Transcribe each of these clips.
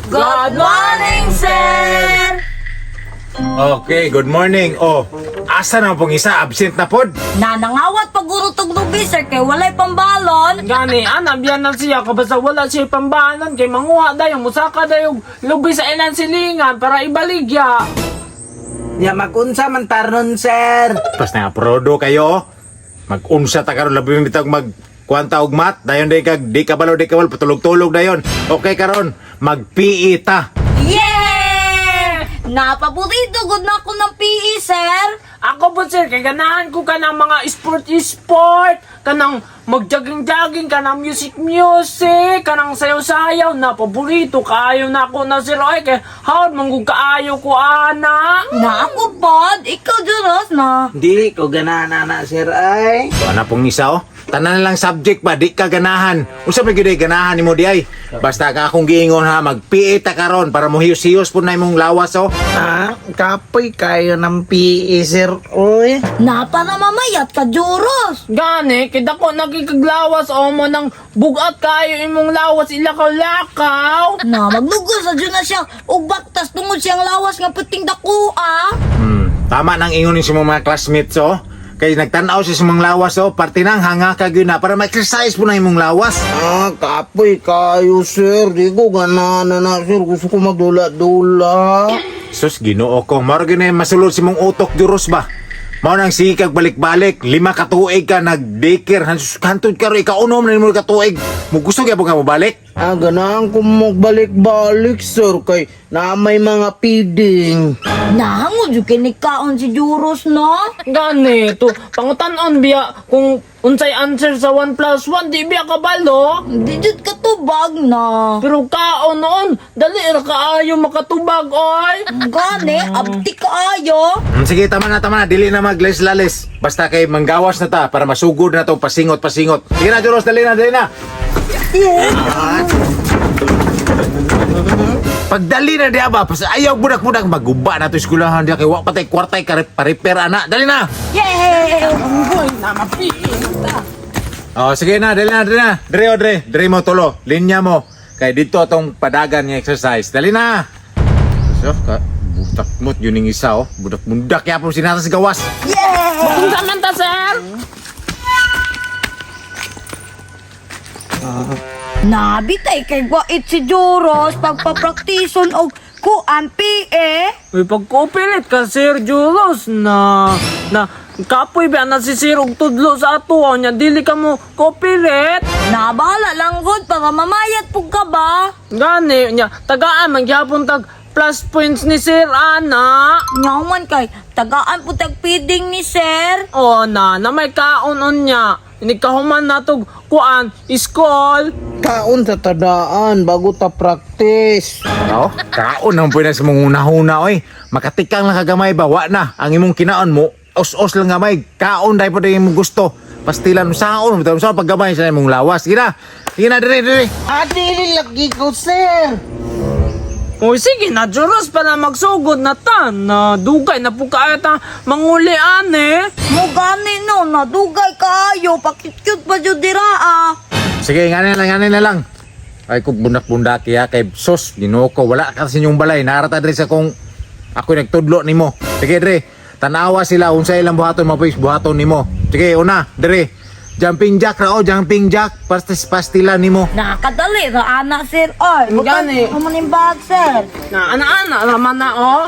Good morning, sir! Okay, good morning. Oh, asa na pong isa? Absent na pod? Nanangawat paguro tog lubi, sir, kay walay pambalon. Gani, ana, biyan na siya, kabasta wala siya pambahanan, kay manguha dayo, musaka dayo, lubi sa ilang silingan para ibaligya. Nya magunsa man taron, sir. Pas na prodo kayo, oh. Mag-unsa ta karon, labi bitag mag kuanta og mat dayon day kag di kabalo di kabalo patulog-tulog dayon. Okay karon, mag PE ta. Yeah! Napaborito gud na ako ng PE, sir. Ako po, sir, kay ganahan ko kanang mga sport-sport, kanang magjogging-jogging, kanang music-music, kanang sayaw-sayaw na paborito kaayo na ako na, sir. Ay, kay hawd manggug kaayo ko, ana. Na ako pod, ikaw Juros na. Dili ko ganahan ana, sir, ay. So ana pong isa oh. Tanan lang subject ba di ka ganahan. Unsa pa gyud ay ganahan nimo di ay? Basta ka akong giingon ha, mag PE ta karon para mohiyos-hiyos pud na imong lawas oh. Ah, kapoy kayo ng PE, sir, oy. Na para mamayat ka, Juros. Gani, kay dako nagkikaglawas o mo nang bugat kaayo imong lawas ilakaw-lakaw. Na maglugol sa dyan na siya og baktas tungod siyang lawas nga puting dako ah. Tama nang ingon ni sa mga classmates oh. Kay nagtan-aw siya sa mga lawas oh, parte nang hanga ka gyud na para ma-exercise po na imong lawas. Ah, kapoy kayo, sir. Di ko ganahan na, sir. Gusto ko magdula-dula. Sus, Ginoo ko. Mao ra gyud na masulod si mong utok Juros ba. Mao nang sige kag balik-balik, 5 ka tuig ka nag-daycare, hansus hantod ka ro ikaunom na nimo ka tuig. Mo gusto gyud ka mobalik? Ah, ganahan ko magbalik-balik, sir. Kay na may mga feeding. Nahangod jud kay nikaon si Juros no. Gani, to pangutanon biya kung unsay answer sa 1 plus 1, di biya kabalo. Di jud katubag na. Pero kaon noon, dali ra kaayo makatubag oy. Gani, abti kaayo. Sige, tama na, tama na. Dili na magles-lales. Basta kay manggawas na ta para masugod na to pasingot-pasingot. Sige na, Juros, dali na, dali na. Pagdali na diya ba, pas ayaw budak-budak maguba na to eskwelahan diya kay wa patay kwartay ka pa-repair ana. Dali na. Yeah! Uy, namapiin ta. Oh, sige na, dali na, dali na. Dre, oh, dre, dre mo tulo. Linya mo. Kay dito atong padagan nga exercise. Dali na. So, ka budak mo yun yung isa oh. Budak mundak ya po sinata sa gawas. Yeah! Unsa man ta, sir? Nabitay kay gwait si Juros pagpapraktison og kuan PE. Uy, pagkupilit ka, Sir Julos, na, na, kapoy ba na si Sir og tudlo sa ato, niya, dili ka mo kupilit. Nabahala lang gud para mamayat pug ka ba? Gani, niya, tagaan, magyapon tag plus points ni Sir Ana. Nyaman kay tagaan po tag feeding ni sir. O, na, na may kaon on niya. Inikahuman na tog kuan, iskol. Kaon sa tadaan bago ta practice. Oh, kaon ang pwede sa mong una-una oy. Makatikang lang kagamay ba wa na ang imong kinaon mo. Os-os lang gamay. Kaon dai po imong gusto. Pastilan saon, mo sa paggamay sa imong lawas. Sige na. Sige na dire dire. Ah, dili lagi ko, sir. Uy, sige na, Juros, para magsugod na ta. Na, dugay na po kaya ta mangulian eh. Mo gani no, nadugay kaayo, pakit-cute pa jud dira ah. Sige, ngani na lang, ngani na lang. Ay kung bundak-bundak ya kay sos, Ginoo ko wala ka sa inyong balay. Narata diri sa kung ako nagtudlo nimo. Sige dre, tanawa sila unsa ilang buhaton mapis buhaton nimo. Sige, una, dre. Jumping jack ra oh, jumping jack. Pastis pastila nimo. Nakadali ra ana sir oy. Gani. Mo ning bag sir. Na, ana, ana, raman na, oh.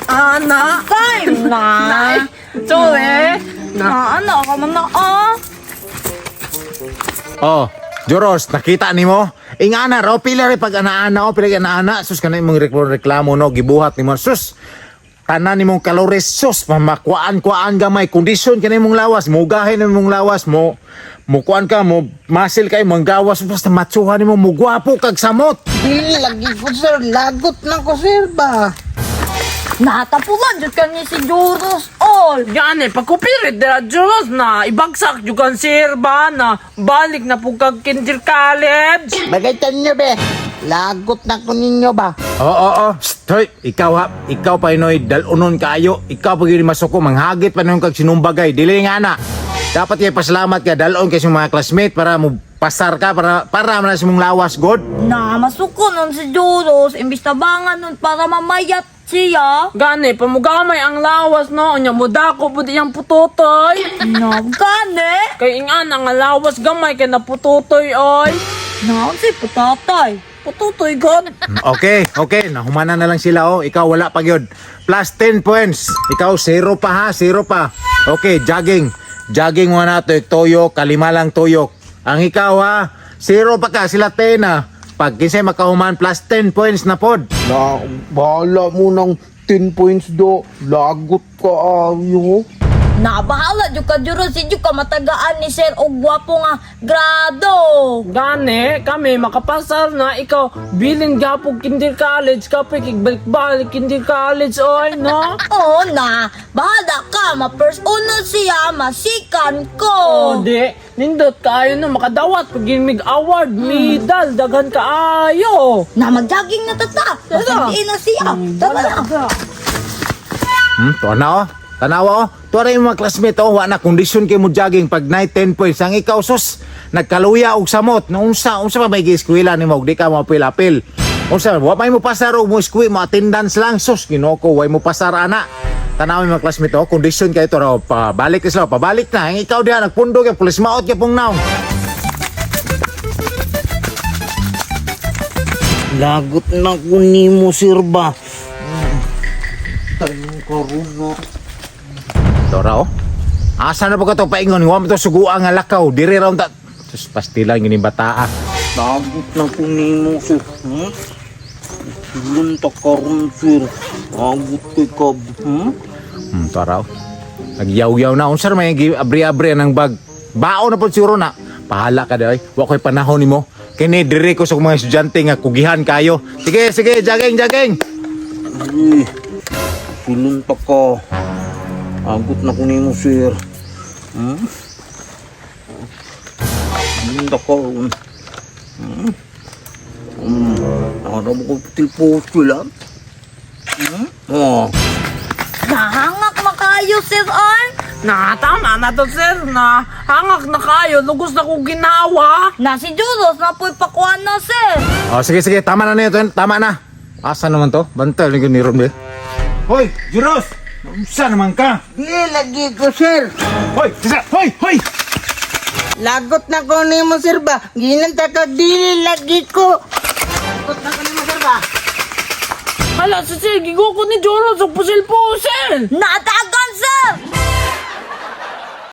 Ana. Time na. Nay, sorry. Na, Na ana ka man na ah. Oh, Joros, nakita nimo? Ingana raw pila rin pag ana-ana o pila ana-ana sus kana imong reklamo no gibuhat nimo sus. Tanan nimong kalores sus mamakuan-kuan gamay kondisyon kani imong lawas, mugahin imong lawas mo. Mukuan ka mo muscle kay manggawas basta matsuhan nimo mo gwapo kag samot. Dili lagi ko, sir. Lagot na ko, sir ba? Natapulan jud kani si Juros oy. Gani, pagkupilit dira, Juros, na, ibagsak yung kan sir ba, na, balik na po kag kinder college. Bagay nyo, be. Lagot na ko ninyo ba? Oo, oo, oo. Psst, hoy, ikaw ha, ikaw pa inoy dalunon kaayo, ikaw pa gyud masuko manghagit pa nun kag sinumbagay, dili nga na. Dapat kay pasalamat ka dalon kay sa mga classmate para mo Pasar ka para para man na sa mong lawas god. Na, masuko nun si Juros. Imbis tabangan nun para mamayat siya. Gani, pamugamay ang lawas no. Unya mudako pud iyang pututoy. Na, gani. Kay ingan ang lawas gamay kay napututoy oy. Na, si putatay. Pututoy god. Okay, okay. Nahumana na lang sila oh. Ikaw wala pa gyud. Plus 10 points. Ikaw zero pa ha, zero pa. Okay, jogging. Jogging mo na to, tuyok, kalima lang tuyok. Ang ikaw ha, zero pa ka, sila 10 na. Pag kinsay makahuman, plus 10 points na pod. Na, bahala mo ng 10 points do. Lagot ka ayo. Na, bahala jud ka Juros. Si jud ka matagaan ni sir og gwapo nga grado. Gani, kami makapasar na ikaw bilin gapog kinder college kapoy kigbalik-balik kinder college oy no. Oo na, bahala ka. Ma-first uno siya, masikan ko. O di, nindot kaayo no makadawat pag mig award, medal, daghan kaayo. Na, mag-jogging na tata. Masandiin na siya. Tara na. Tuwa na oh. Tanawa oh. Tuwa na yung mga classmate oh. Wa na kondisyon kay mo jogging pag night 10 points. Ang ikaw sus, nagkaluya og samot. No, unsa, unsa pa may gi-eskwela nimo og di ka mo apil-apil. Unsa, wa may mo pasar og mo eskwela, mo attendance lang sus, Ginoo ko, way mo pasar ana. Tanawa yung mga classmate oh, kondisyon kay ito raw pabalik na sila, pabalik na. Ang ikaw diha nagpundo kay pulis maot kay pong naong. Lagot na ko nimo, sir ba? Tayong karon na. Ito raw. Asa na po ka to paingon? Wa mo to suguan nga lakaw. Diri raw ta. Sus, pastilan gini bataa. Lagot na ko nimo, sir. Silon ta karon, sir. Lagot kay ka. Ito raw. Nagyaw-yaw na. Unsa may abri-abri ng bag. Bao na po siguro na. Pahala ka day. Wa ko'y panahon nimo. Kini diri ko sa mga estudyante nga kugihan kayo. Sige, sige, jogging, jogging. Uy, silon ta ka. Lagot na ko nimo, sir. Silon ta karon. Ano mo ko tilpo sila? Oh. Nahangak makayo, sir, ay. Na, tama na to sir na. Hangak na kayo, lugos na kong ginawa. Na si Juros na po'y pakuan na, sir. Oh, sige, sige, tama na nito. Tama na. Asa naman to? Bantal ni ni Ron. Hoy, Juros! Unsa naman ka? Di lagi ko, sir. Hoy, sisa! Hoy, hoy! Lagot na ko nimo, sir ba? Ginanta ka dili lagi ko. Lagot na ko nimo, sir ba? Hala, si sir, giguko ni Joros, og pusil-pusil. Natagan, sir.